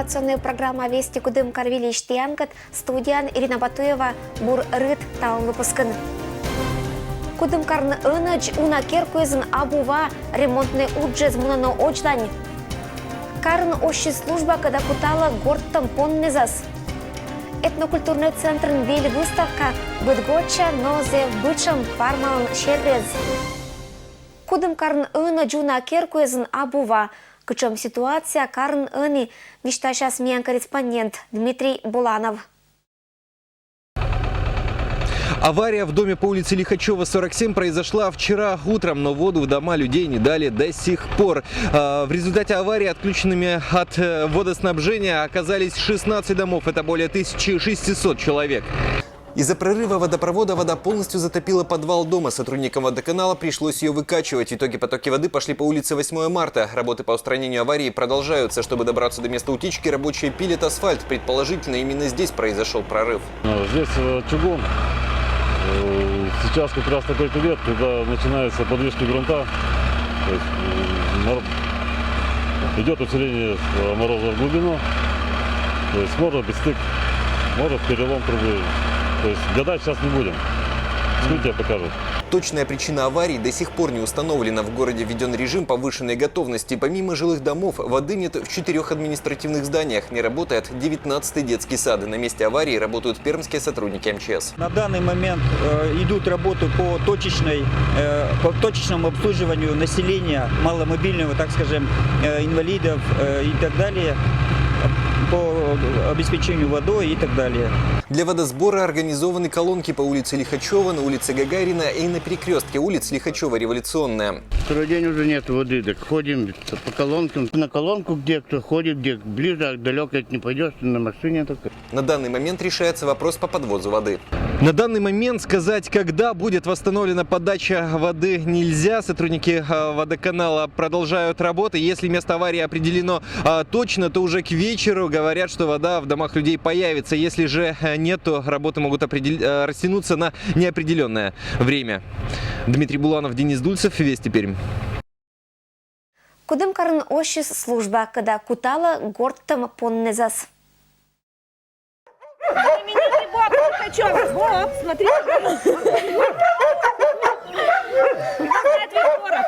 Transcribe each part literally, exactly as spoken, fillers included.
Информационная программа «Вести Кудымкар» выльысь тіянкӧд. Студияын Ирина Батуева. Бур рыт талун выпускын. Кудымкарын ӧнӧдз уна керкуэзын абу ва, ремонтнӧй уджыс мунӧны ӧдзлань. Карын оссис служба, кӧда куталӧ гортӧм поннэзас. Этнокультурнӧй центрын вель выставка, быдгӧдча, но зэв бытшӧм пармалӧн серпез. Кудымкарын ӧнӧдз уна керкуэзын абу ва. Кутшӧм ситуация карын ӧні, висьтасяс миян корреспондент Дмитрий Буланов. Авария в доме по улице Лихачева, сорок семь произошла вчера утром, но воду в дома людей не дали до сих пор. А, в результате аварии отключенными от э, водоснабжения оказались шестнадцать домов, это более тысячи шестисот человек. Из-за прорыва водопровода вода полностью затопила подвал дома. Сотрудникам водоканала пришлось ее выкачивать. В итоге потоки воды пошли по улице восьмого марта. Работы по устранению аварии продолжаются. Чтобы добраться до места утечки, рабочие пилят асфальт. Предположительно, именно здесь произошел прорыв. Здесь э, чугун. Э, Сейчас как раз такой период, когда начинаются подвижки грунта. То есть э, мор- идет усиление э, мороза в глубину. То есть может быть стык, может перелом трубы. То есть гадать сейчас не будем. Вскрытие покажет. Точная причина аварии до сих пор не установлена. В городе введен режим повышенной готовности. Помимо жилых домов, воды нет в четырех административных зданиях. Не работает девятнадцатый детский сад. На месте аварии работают пермские сотрудники МЧС. На данный момент э, идут работы по, точечной, э, по точечному обслуживанию населения, маломобильного, так скажем, э, инвалидов э, и так далее, по обеспечению водой и так далее. Для водосбора организованы колонки по улице Лихачева, на улице Гагарина и на перекрестке улиц Лихачева-Революционная. Второй день уже нет воды, так ходим по колонкам. На колонку где кто ходит, где ближе, а далеко не пойдешь, на машине только. На данный момент решается вопрос по подвозу воды. На данный момент сказать, когда будет восстановлена подача воды, нельзя. Сотрудники э, водоканала продолжают работы. Если место аварии определено а, точно, то уже к вечеру говорят, что вода в домах людей появится. Если же э, нет, то работы могут определ... э, растянуться на неопределенное время. Дмитрий Буланов, Денис Дульцев, Вести Пермь. Кудымкарын оссис служба, кӧда куталӧ гортӧм поннэзас. Знаменитый Боб Пугачёв. Боб, смотри. Знает весь город.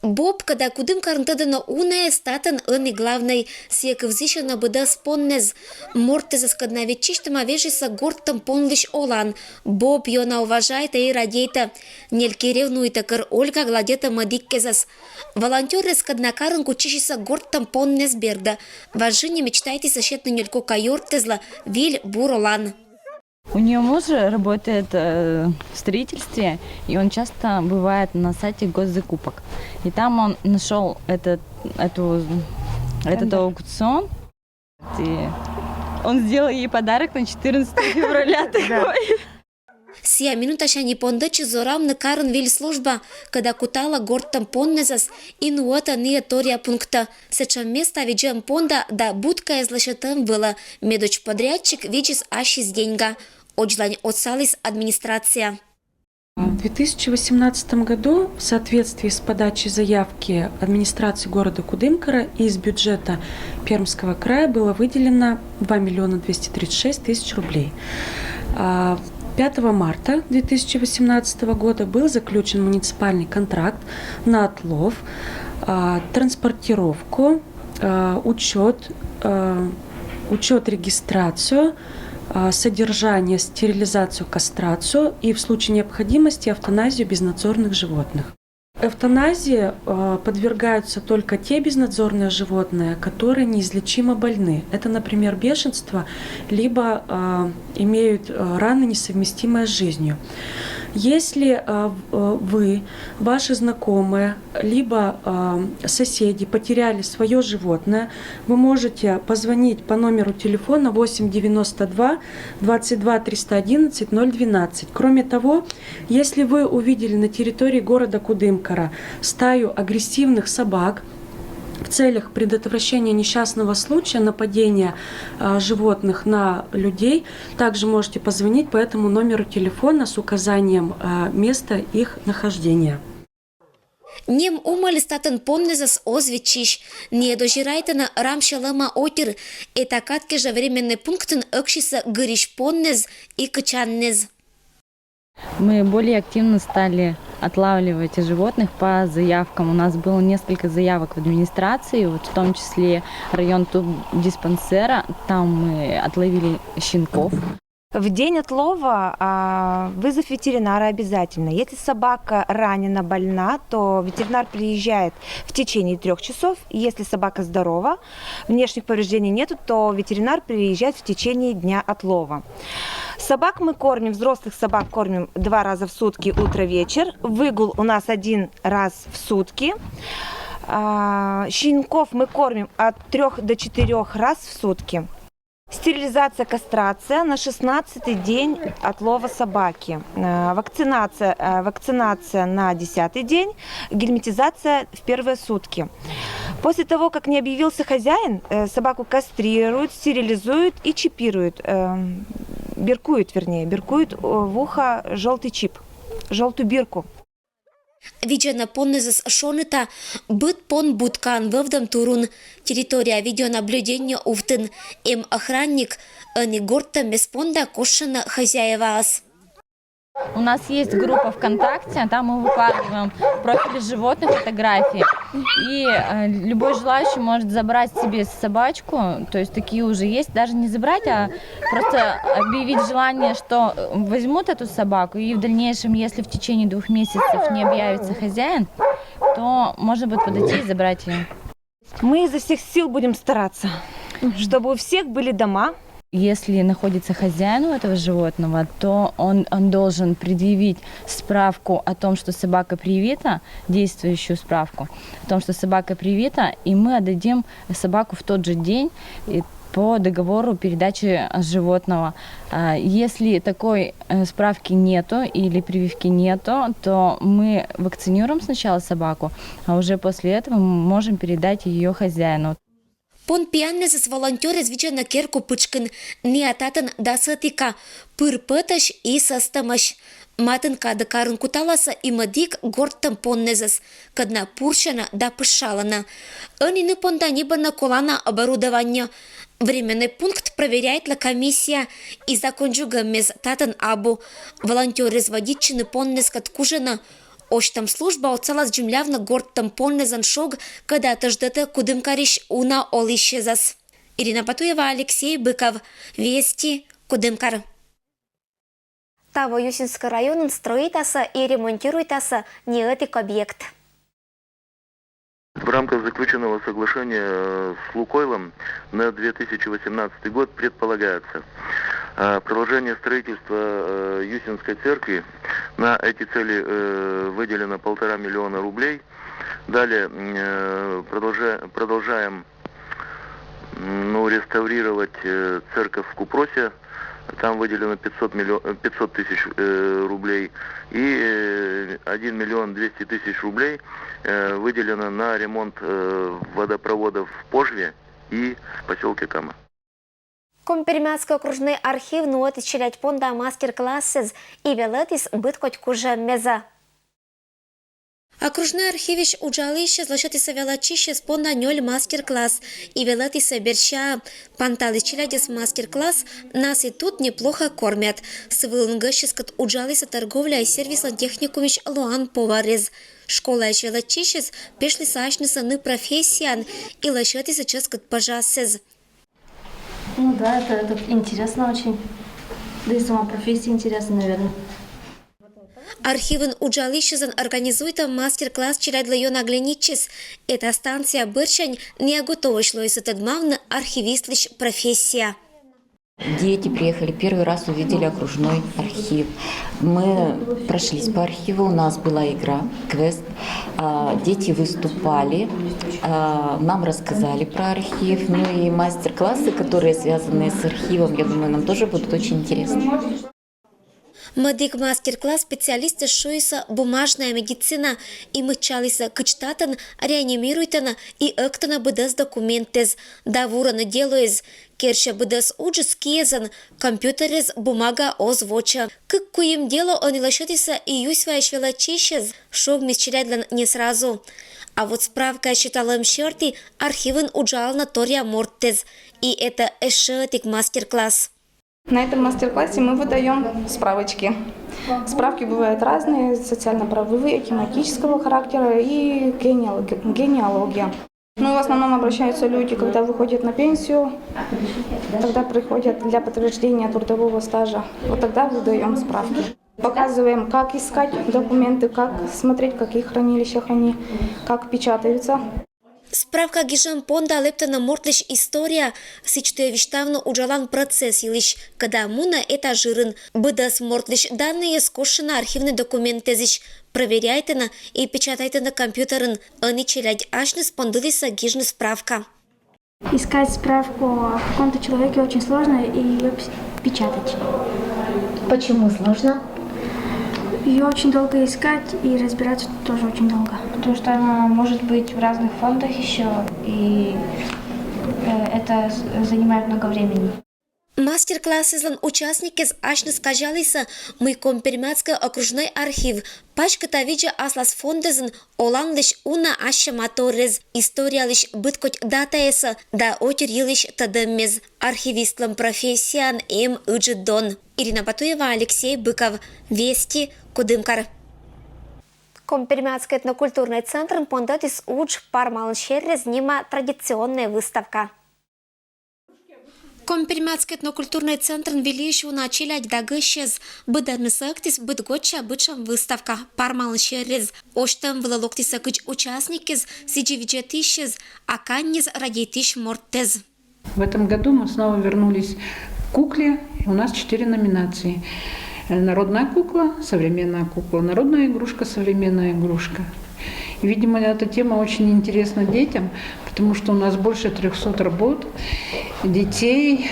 Боб, кӧда Кудымкарын тӧдӧны унаӧс, татӧн ӧні главнӧй. Сійӧ кывзысьӧны быдӧс поннэз. Морттэзӧскӧд на виччысьтӧма вежисӧ гортӧм понлысь олан. Боб ёна уважайтӧ и радейтӧ. Нелькӧ ревнуйтӧ, кор Ольга гладитӧ мӧдігкезӧс. Волонтёръяскӧд на карын кутчысисӧ гортӧм поннэз бердӧ. Важӧн нин мечтайтісӧ сетны нёль кока ёрттэзлы виль бур олан. У нее муж работает э, в строительстве, и он часто бывает на сайте госзакупок. И там он нашел этот, эту, этот аукцион. И он сделал ей подарок на четырнадцатое февраля такой. Сійӧ минутасянь и пондӧдчис зоравны карын виль служба, кӧда куталӧ гортӧм поннэзас и нуӧтӧ ниӧ торъя пунктӧ. Сэтшӧм места видзӧм понда да будкаяс лӧсьӧдӧм вылӧ. Медодз подрядчик видзис ассьыс деньга. Ӧдзлань отсаліс администрация. В две тысячи восемнадцатом году в соответствии с подачей заявки администрации города Кудымкара из бюджета Пермского края было выделено два миллиона двести тридцать шесть тысяч рублей. А пятого марта две тысячи восемнадцатого года был заключен муниципальный контракт на отлов, а, транспортировку, а, учет, а, учет, регистрацию, а, содержание, стерилизацию, кастрацию и в случае необходимости эвтаназию безнадзорных животных. Эвтаназии э, подвергаются только те безнадзорные животные, которые неизлечимо больны. Это, например, бешенство, либо э, имеют э, раны, несовместимые с жизнью. Если э, в- э, вы, ваши знакомые, либо э, соседи потеряли свое животное, вы можете позвонить по номеру телефона восемь девяносто два двадцать два триста одиннадцать ноль двенадцать. Кроме того, если вы увидели на территории города Кудымкара стаю агрессивных собак, в целях предотвращения несчастного случая нападения э, животных на людей, также можете позвонить по этому номеру телефона с указанием э, места их нахождения. Нем умыльыс татын поннэзэс оз виччысь. Нэ дозирайтыны рамся лӧма отир. Эта кадкежа временной пунктын ӧксисӧ гырысь поннэз и кычаннэз. Мы более активно стали отлавливать животных по заявкам. У нас было несколько заявок в администрации, вот в том числе район тубдиспансера. Там мы отловили щенков. В день отлова а, вызов ветеринара обязательно. Если собака ранена, больна, то ветеринар приезжает в течение трех часов. Если собака здорова, внешних повреждений нету, то ветеринар приезжает в течение дня отлова. Собак мы кормим, взрослых собак кормим два раза в сутки, утро-вечер. Выгул у нас один раз в сутки. А, щенков мы кормим от трех до четырех раз в сутки. Стерилизация, кастрация на шестнадцатый день отлова собаки. Э, вакцинация, э, вакцинация на десятый день, герметизация в первые сутки. После того, как не объявился хозяин, э, собаку кастрируют, стерилизуют и чипируют. Э, биркуют, вернее, биркуют э, в ухо желтый чип, желтую бирку. Видзана поннэзэс шоныта быд пон будкаын вӧвдӧм турун. Территория видеонаблюдения увтын. Эм охранник. Ӧні гортӧммес понда кошкӧны хозяеваыс. У нас есть группа ВКонтакте, там мы выкладываем профили животных, фотографии. И э, любой желающий может забрать себе собачку, то есть такие уже есть, даже не забрать, а просто объявить желание, что э, возьмут эту собаку, и в дальнейшем, если в течение двух месяцев не объявится хозяин, то можно будет подойти и забрать ее. Мы изо всех сил будем стараться, чтобы у всех были дома. Если находится хозяин у этого животного, то он, он должен предъявить справку о том, что собака привита, действующую справку о том, что собака привита, и мы отдадим собаку в тот же день по договору передачи животного. А если такой э, справки нету или прививки нету, то мы вакцинируем сначала собаку, а уже после этого мы можем передать ее хозяину. Пон пияннэзэс волонтёръяс видзӧны керку пытшкын. Нэ татын дас ӧтика, пыр пӧтӧсь и сӧстӧмӧсь. Матын кадӧ карын куталасӧ и мӧдик гортӧм поннэзэс, кӧд на пурсьӧны да пышалӧны. Ӧні нэ понда ньӧбны колана оборудование. Временной пункт проверяйтлӧ комиссия, и закон дзугӧммес татын абу. Волонтёръяс вӧдитчыны поннэзкӧд кужӧны. Осьтӧм служба отсалас дземлявны гортӧм поннэзлӧн шог, кӧда тӧждӧртӧ Кудымкарысь уна олысьясӧс. Ирина Батуева, Алексей Быков, Вести, Кудымкар. Таво Юсинскӧй районын стрӧитасӧ и ремонтируйтасӧ ньӧти объект. В рамках заключенного соглашения с Лукойлом на две тысячи восемнадцатый год предполагается продолжение строительства Юсинской церкви. На эти цели выделено полтора миллиона рублей. Далее продолжаем ну, реставрировать церковь в Купросе. Там выделено пятьсот, миллион, пятьсот тысяч рублей и один миллион двести тысяч рублей выделено на ремонт водопроводов в Пожве и в поселке Кама. Коми-Пермяцкӧй окружнӧй архив нуӧтіс челядь понда мастер-классэз и велӧдіс быд кодь кужӧммеза. Окружнӧй архивысь уджалысьяс лӧсьӧдісны велӧдчысьяс понда нёль мастер-класс и велӧдісны берся. Панталіс челядьӧс мастер-класс «Нас и тут неплохо кормят». Сы вылын гӧсьтъяскӧд уджалісны торговля и сервислӧн техникумысь лоан поварыс. Школаысь велӧдчысьяс пешлісны асьнысӧ ны профессияӧн и лӧсьӧдісны чӧскыд пӧжассэс. Ну да, это, это интересно очень. Да и сама профессия интересна, наверное. Архивын уджалысьяслӧн организуйтӧм мастер-класс челядьлы ёна глянитчис. Эта станция бӧрсянь нӧ готовӧсь лоисны тӧдмавны архивистлысь профессия. Дети приехали первый раз, увидели окружной архив. Мы прошлись по архиву, у нас была игра, квест. Дети выступали, нам рассказали про архив, ну и мастер-классы, которые связаны с архивом, я думаю, нам тоже будут очень интересны. Мӧдик мастер-класс специалистъяс шуисӧ бумажная медицина и мыччалісӧ, кыдз татӧн реанимируйтӧны и ӧктӧны быдӧс документъяс да вурӧны делояс. Керсьӧ, быдӧс уджыс киӧзӧн, компьютерез бумага оз воча. Кык-куим дело ӧні лӧсьӧдісӧ и юсьваысь велӧдчысьяс, шогмис челядьлӧн не сразу. А вот справкаыс сеталӧм серти архивын уджалӧны торъя мортӧс. И это ещӧ ӧтик мастер-класс. На этом мастер-классе мы выдаём справочки. Справки бывают разные, социально-правовые, тематического характера и генеалоги-, генеалогия. Ну, в основном обращаются люди, когда выходят на пенсию, тогда приходят для подтверждения трудового стажа. Вот тогда выдаём справки. Показываем, как искать документы, как смотреть, в каких хранилищах они, как печатаются. Справка гижӧм понда лэптӧны мортлысь история, сідз туйӧ висьтавны уджалан процесс йылысь, кӧда мунӧ этажирын. Быдӧс мортлысь данныйяс кошкӧны архивнӧй документъясысь, проверяйтӧны и печатайтӧны компьютерын. Ӧні челядь асьныс пондылісӧ гижны справка. Искать справку о каком-то человеке очень сложно и её печатать. Почему сложно? Ее очень долго искать и разбираться тоже очень долго. Потому что она может быть в разных фондах еще, и э, это занимает много времени. Мастер-классъяслӧн участникъяс асьныс казялісӧ, мый Коми-Пермяцкӧй окружнӧй архив паськыта видзӧ аслас фондъясын оланлысь уна ассьым торъяс, историялысь быд кодь датаясӧ да отир йылысь тӧдӧммес. Архивистлӧн профессияын эм ыджыд дон. Ирина Батуева, Алексей Быков, Вести, Кудымкар. Коми-Пермяцкӧй этнокультурнӧй центрын пондӧдіс удж «Пармалӧн серрез» нима традиционнӧй выставка. Коми-Пермяцкӧй этнокультурнӧй центрын вильысь уна челядь да гӧсьтъяс. Быдӧнныс ӧктіс быд гоча бытшӧм выставка «Пармалӧн серрез». Осьтӧм вылӧ локтісӧ кыдз участникъяс, сідзи видзӧдысьяс, а каньыс радейтысь мортӧс. В этом году мы снова вернулись к кукле. У нас четыре номинации. Э, народная кукла, современная кукла, народная игрушка, современная игрушка. И, видимо, эта тема очень интересна детям, потому что у нас больше трёхсот работ, детей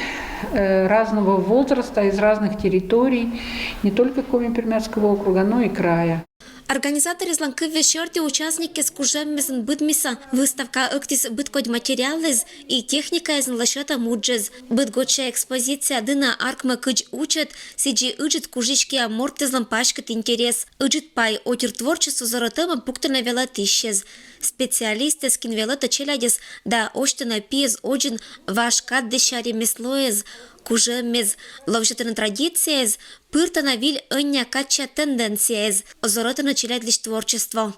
э, разного возраста, из разных территорий, не только Коми-Пермяцкого округа, но и края. Организаторъяслӧн кывъяс серти, участникъяс кужӧммисӧн быдмисӧ выставка ӧктіс быд кодь материалъяс и техникаясӧн лӧсьӧдӧм уджӧс. Быд гоча экспозиция дінӧ артмӧ кыдз учӧт, сідзи ыджыд кужысь киа мортъяслӧн паськыт интерес. Ыджыд пай отир творчество зорӧтӧмӧ пуктӧны велӧдысьяс, специалистъяс, кин велӧтӧ челядьӧс да осьтӧны пиӧс водзын важ кад дырся ремеслоэз, кужӧммес, ловзьӧдӧны традицияэз, пыртӧны виль ӧнія кадся тенденцияэз, зорӧтӧны челядьлысь творчество.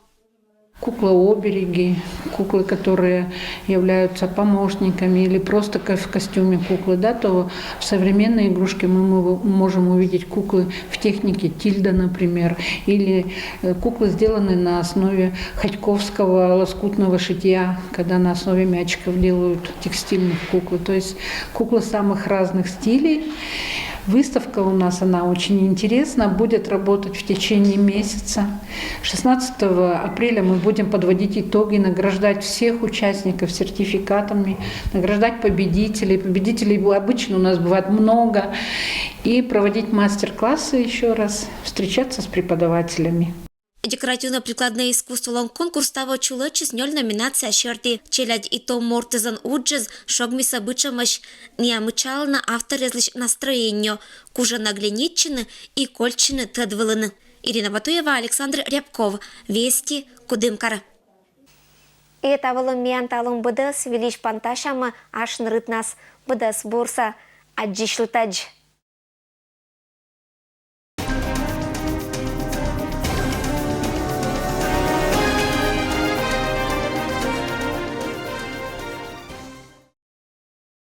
Куклы-обереги, куклы, которые являются помощниками, или просто ко-, в костюме куклы, да, то в современной игрушке мы, мы можем увидеть куклы в технике тильда, например, или э, куклы сделаны на основе ходьковского лоскутного шитья, когда на основе мячиков делают текстильных куклы. То есть куклы самых разных стилей. Выставка у нас, она очень интересна, будет работать в течение месяца. Шестнадцатого апреля мы будем подводить итоги, награждать всех участников сертификатами, награждать победителей. Победителей бу-, обычно у нас бывает много. И проводить мастер-классы еще раз, встречаться с преподавателями. Декоративно-прикладнӧй искусстволӧн конкурс таво чулӧдчис нёль номинация серти. Челядь и том мортъяслӧн уджыс шогмисӧ бытшӧмӧсь. Ниа мыччалӧны авторъяслысь настроениеӧ, кужӧны глинитчыны и кольччыны тӧд вылын. Ирина Батуева, Александр Рябков, Вести, Кудымкар. И та вылын миян талун быдӧс. Вильысь пантасямӧ асьныд рытнас. Быдӧс бурсӧ. Аддзысьлытӧдз.